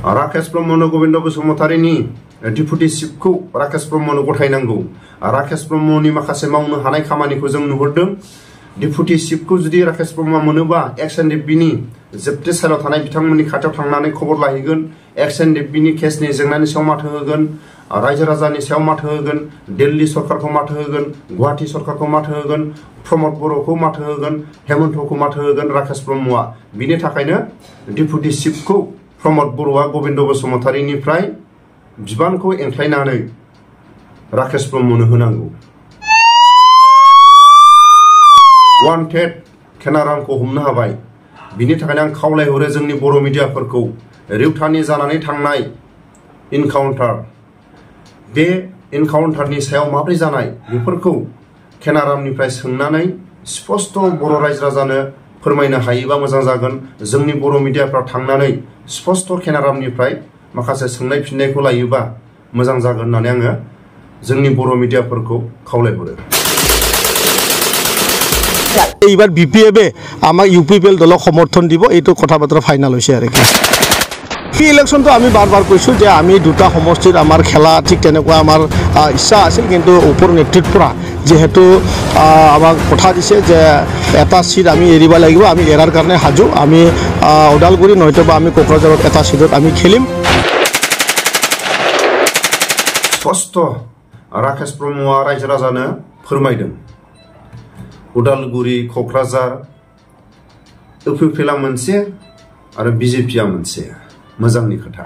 Rakesh ब्रह्मनो Govind बसुमतारीनि deputy चिफखौ Rakesh ब्रह्मनो गथायनांगौ। Rakesh ब्रह्मनि माखासे मावनो हानाय खामानिखौ जों नुहुरदों। डिप्युटी चिफखौ जुदि राकेश ब्रह्मआ मोनोबा एक्सएनडिपिनि जोबथेसालियाव थानाय बिथांमोननि खाथियाव थांनानै खबर लाहैगोन। एक्सएनडिपिनि केसनि जेंनानि सायाव माथो होगोन, रायजो राजानि सायाव माथो होगोन, दिल्ली सरकारखौ माथो होगोन, गुवाहाटी सरकारखौ माथो होगोन, प्रमद बर'खौ माथो होगोन, हेमन्तखौ माथो होगोन राकेश ब्रह्मआ। बिनि थाखायनो डिप्युटी चिफखौ प्रमद बर'आ गोविंद बसुमतारीनिफ्राय बिबानखौ एंख्लायनानै राकेश ब्रह्मनो होनांगौ। वान्टेड केनारामखौ हमनो हाबाय। बिनि थाखायनो आं खावलायहरो जोंनि बर' मिडियाफोरखौ रेवथानि जानानै थांनाय इनकाउन्टार, बे इनकाउन्टारनि सायाव माब्रै जानाय बेफोरखौ केनारामनिफ्राय सोंनानै स्पष्ट बर' रायजो राजानो फोरमायनो हायोबा मोजां जागोन। जोंनि बर' मिडियाफ्रा थांनानै स्पष्ट केनारामनिफ्राय माखासे सोंनाय फिननायखौ लायोबा मोजां जागोन होननानै आङो जोंनि बर' मिडियाफोरखौ खावलायहरो। এইবাৰ বিপিএফে আমাক ইউপিপিএল দলক সমৰ্থন দিব, এইটো কথা বতৰা ফাইনেল হৈছে আৰু কি। এই ইলেকশ্যনটো আমি বাৰ কৈছোঁ যে আমি দুটা সমষ্টিত আমাৰ খেলা ঠিক তেনেকুৱা আমাৰ ইচ্ছা আছিল, কিন্তু ওপৰ নেতৃত্বৰ পৰা যিহেতু আমাক কথা দিছে যে এটা চিট আমি এৰিব লাগিব, আমি এৰাৰ কাৰণে সাজু। আমি ওদালগুৰি নয়তোবা আমি কোকৰাঝাৰত এটা চিটত আমি খেলিম। স্পষ্ট राकेश ब्रह्मआ रायजो राजानो फोरमायदों। उदालगुरि क'क्राझार इउपिपिएलआ मोनसे आरो बिजेपिआ मोनसे मोजांनि खोथा।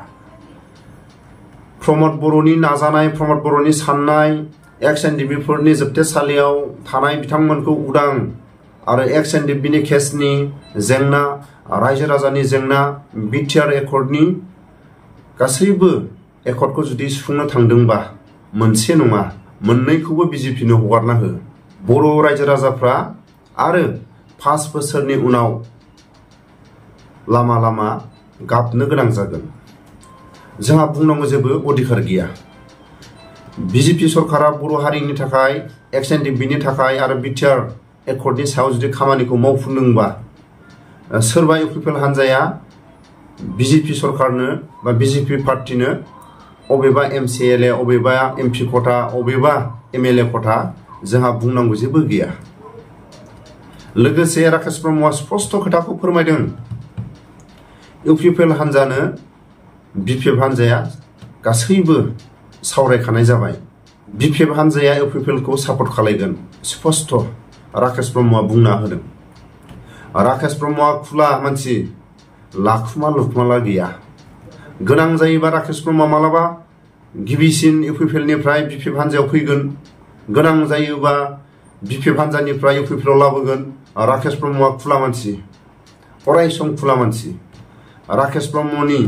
प्रमद बर'नि नाजानाय, प्रमद बर'नि साननाय, एक्सएनडिपिफोरनि जोबथेसालियाव थानाय बिथांमोनखौ उदां आरो एक्सएनडिपिनि केसनि जेंना, रायजो राजानि जेंना, बिटिआर एकर्डनि गासैबो एकर्डखौ जुदि सुफुंनो थांदोंबा मोनसे नङा मोननैखौबो बिजेपिनो हगारना हो। बर' रायजो राजाफ्रा आरो 5 बोसोरनि उनाव लामा लामा गाबनो गोनां जागोन। जोंहा बुंनांगौ जेबो अधिकार गैया। बिजेपि सरकारा बर' हारिनि थाखाय, एक्सएनडिपिनि थाखाय आरो बिटिआर एकर्डनि सायाव जुदि खामानिखौ मावफुंदोंबा सोरबा इउपिपिएल हान्जाया बिजेपि सरकारनो बा बिजेपि पार्टिनो अबेबा एमसिएलए, अबेबा एमपि खथा, अबेबा एमएलए खथा जोंहा बुंनांगौ जेबो गैया। लोगोसे राकेश ब्रह्मआ स्पष्ट खोथाखौ फोरमायदों। इउपिपिएल हान्जानो बिपिएफ हान्जाया गासैबो सावरायखानाय जाबाय। बिपिएफ हान्जाया इउपिपिएलखौ सापर्ट खालायगोन स्पष्ट राकेश ब्रह्मआ बुंना होदों। राकेश ब्रह्मआ खुला मानसि, लाखुमा लुखुमाला गैया। गोनां जायोबा राकेश ब्रह्मआ मालाबा गिबिसिन इउपिपिएलनिफ्राय बिपिएफ हान्जायाव फैगोन, गोनां जायोबा बिपिएफ हान्जानिफ्राय इउपिपिएलआव लाबोगोन। राकेश ब्रह्मआ खुला मानसि, अरायसम खुला मानसि। राकेश ब्रह्मनि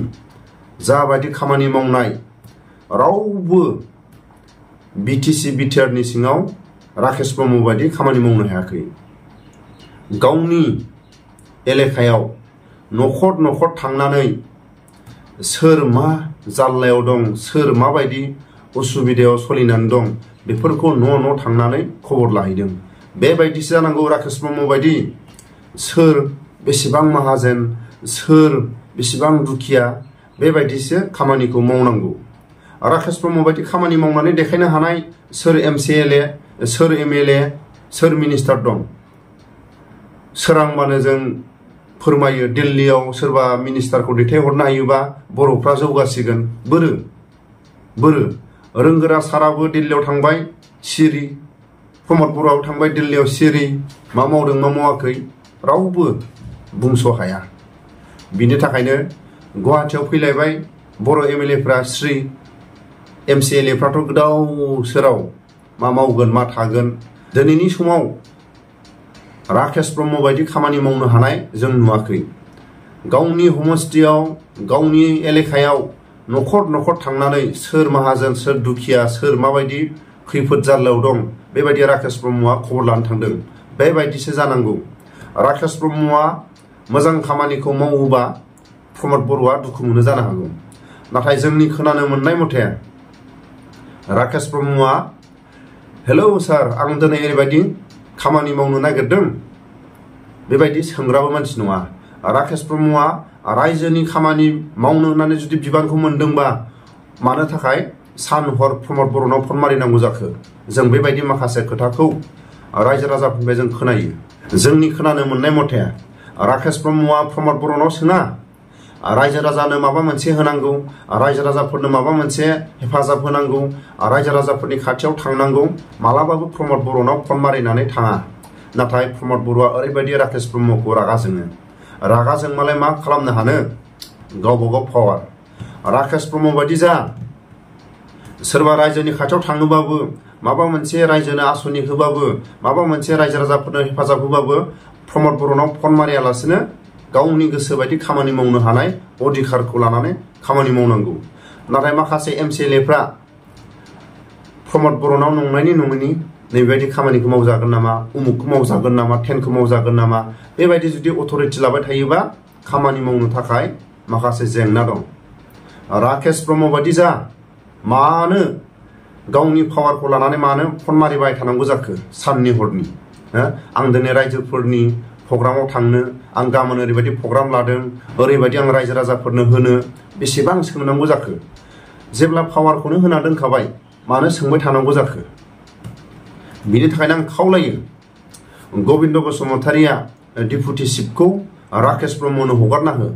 जाबायदि खामानि मावनाय रावबो बिटिसि बिटिआरनि सिङाव राकेश ब्रह्म बायदि खामानि मावनो हायाखै। गावनि एलेकायाव न'खर न'खर थांनानै सोर मा जाल्लायाव दं, सोर माबायदि उसुबिदायाव सोलिनानै दं बेफोरखौ न' थांनानै खबर लाहैदों। बेबायदिसो जानांगौ राकेश ब्रह्म बायदि। सोर बेसेबां माहाजोन, सोर बेसेबां दुखिया, बेबायदिसो खामानिखौ मावनांगौ। राकेश ब्रह्म बायदि खामानि मावनानै देखायनो हानाय सोर एमसिएलए, सोर एमएलए, सोर मिनिस्टार दं? सोरांबानो जों फोरमायो दिल्लीयाव सोरबा मिनिस्टारखौ दैथायहरनो हायोबा बर'फ्रा जौगासिगोन। बोरो रोंगोरा साराबो दिल्लीयाव थांबाय सिरि, प्रमद बर'आबो थांबाय दिल्लीयाव सिरि। मा मावदों मा मावाखै रावबो बुंस' हाया। बिनि थाखायनो गुवाहाटीयाव फैलायबाय बर' एमएलएफ्रा स्रि, एमसिएलएफ्राथ' गोदाव सोराव मा मावगोन मा थागोन। दिनैनि समाव राकेश ब्रह्म बायदि खामानि मावनो हानाय जों नुवाखै। गावनि हमस्टियाव, गावनि एलेकायाव न'खर न'खर थांनानै सोर माहाजोन, सोर दुखिया, सोर माबायदि खैफोद जार्लायाव दं बेबायदि राकेश ब्रह्मआ खबर लानो थांदों। बेबायदिसो जानांगौ। राकेश ब्रह्मआ मोजां खामानिखौ मावोबा प्रमद बर'आ दुखु मोनो जानो हागौ। नाथाय जोंनि खोनानो मोननाय मथे राकेश ब्रह्मआ हेलौ सार आं दिनै ओरैबायदि खामानि मावनो नागिरदों बेबायदि सोंग्राबो मानसि नङा। राकेश ब्रह्मआ रायजोनि खामानि मावनो होननानै जुदि बिबानखौ मोनदोंबा मानो थाखाय सान हर प्रमद बर'नाव फन मारिनांगौ जाखो जों बेबायदि माखासे खोथाखौ रायजो राजाफोरनिफ्राय जों खोनायो जोंनि खोनानो मोननाय मथे राकेश ब्रह्मआ प्रमद बर'नाव सोङा रायजो राजानो माबा मोनसे होनांगौ रायजो राजाफोरनो माबा मोनसे हेफाजाब होनांगौ रायजो राजाफोरनि खाथियाव थांनांगौ मालाबाबो प्रमद बर'नाव फन मारिनानै थाङा नाथाय प्रमद बर'आ ओरैबायदि राकेश ब्रह्मखौ रागा जोंमालाय मा खालामनो हानो गावबा गाव पावार राकेश ब्रह्म बायदि जा सोरबा रायजोनि खाथियाव थाङोबाबो माबा मोनसे रायजोनो आसनि होबाबो माबा मोनसे रायजो राजाफोरनो हेफाजाब होबाबो प्रमद बर'नाव फन मारियालासिनो गावनि गोसो बायदि खामानि मावनो हानाय अधिकारखौ लानानै खामानि मावनांगौ नाथाय माखासे एमसिएलएफ्रा प्रमद बर'नाव नंनायनि नङैनि नैबायदि खामानिखौ मावजागोन नामा उमुकखौ मावजागोन नामा टेनखौ मावजागोन नामा बेबायदि जुदि अथरिटि लाबाय थायोबा खामानि मावनो थाखाय माखासे जेंना दं राकेश ब्रह्म बायदि जा मानो गावनि पावारखौ लानानै मानो फन मारिबाय थानांगौ जाखो साननि हरनि आं दिनै रायजोफोरनि प्रग्रामाव थांनो आं गाबोन ओरैबायदि प्रग्राम लादों ओरैबायदि आं रायजो राजाफोरनो होनो बेसेबां सोंनांगौ जाखो जेब्ला पावारखौनो होना दोनखाबाय मानो सोंबाय थानांगौ जाखो बिनि थाखायनो आं खावलायो गबिन्द बसुमतारिया डिपुटि चिफखौ राकेश ब्रह्मनो हगारना हो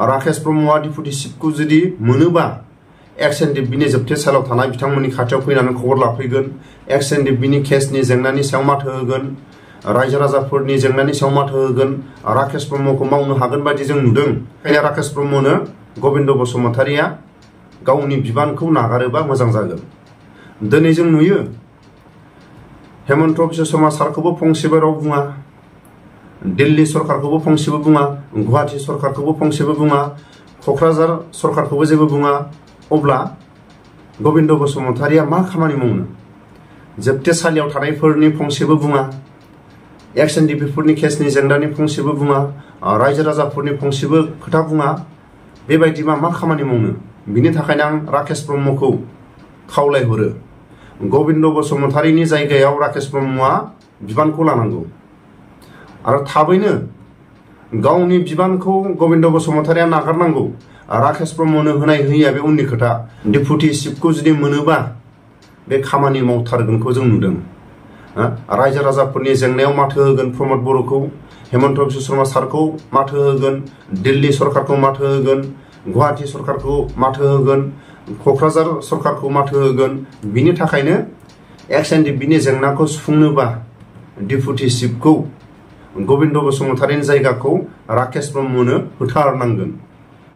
राकेश ब्रह्मआ डिपुटि चिफखौ जुदि मोनोबा एक्सएनडिपिनि जोबथेसालियाव थानाय बिथांमोननि खाथियाव फैनानै खबर लाफैगोन एक्सएनडिपिनि केसनि जेंनानि सायाव माथो होगोन रायजो राजाफोरनि जेंनानि सायाव माथो होगोन राकेश ब्रह्मखौ मावनो हागोन बायदि जों नुदों ओंखायनो राकेश ब्रह्मनो गबिन्द बसुमतारिया गावनि बिबानखौ नागारोबा मोजां जागोन दिनै जों नुयो हेमन्त बिश्व शर्मा सारखौबो फंसेबो राव बुङा दिल्ली सरकारखौबो फंसेबो बुङा गुवाहाटी सरकारखौबो फंसेबो बुङा क'क्राझार सरकारखौबो जेबो बुङा अब्ला गबिन्द बसुमतारिया मा खामानि मावनो जोबथेसालियाव थानायफोरनि फंसेबो बुङा एक्सएनडिपिफोरनि केसनि जेंनानि फंसेबो बुङा रायजो राजाफोरनि फंसेबो खोथा बुङा बेबायदिबा मा खामानि मावनो बिनि थाखायनो आं राकेश ब्रह्मखौ खावलायहरो गबिन्द बसुमतारिनि जायगायाव राकेश ब्रह्मआ बिबानखौ लानांगौ आरो थाबैनो गावनि बिबानखौ गबिन्द बसुमतारिया नागारनांगौ राकेश ब्रह्मनो होनाय होयिया बे उननि खोथा डिपुटि चिफखौ जुदि मोनोबा बे खामानि मावथारगोनखौ जों नुदों रायजो राजाफोरनि जेंनायाव माथो होगोन प्रमद बर'खौ हेमन्त बिश्व शर्मा सारखौ माथो होगोन दिल्ली सरकारखौ माथो होगोन गुवाहाटी सरकारखौ माथो होगोन क'क्राझार सरकारखौ माथो होगोन बिनि थाखायनो एक्सएनडिपिनि जेंनाखौ सुफुंनोबा डिपुटि चिफखौ गबिन्द बसुमतारिनि जायगाखौ राकेश ब्रह्मनो होथारनांगोन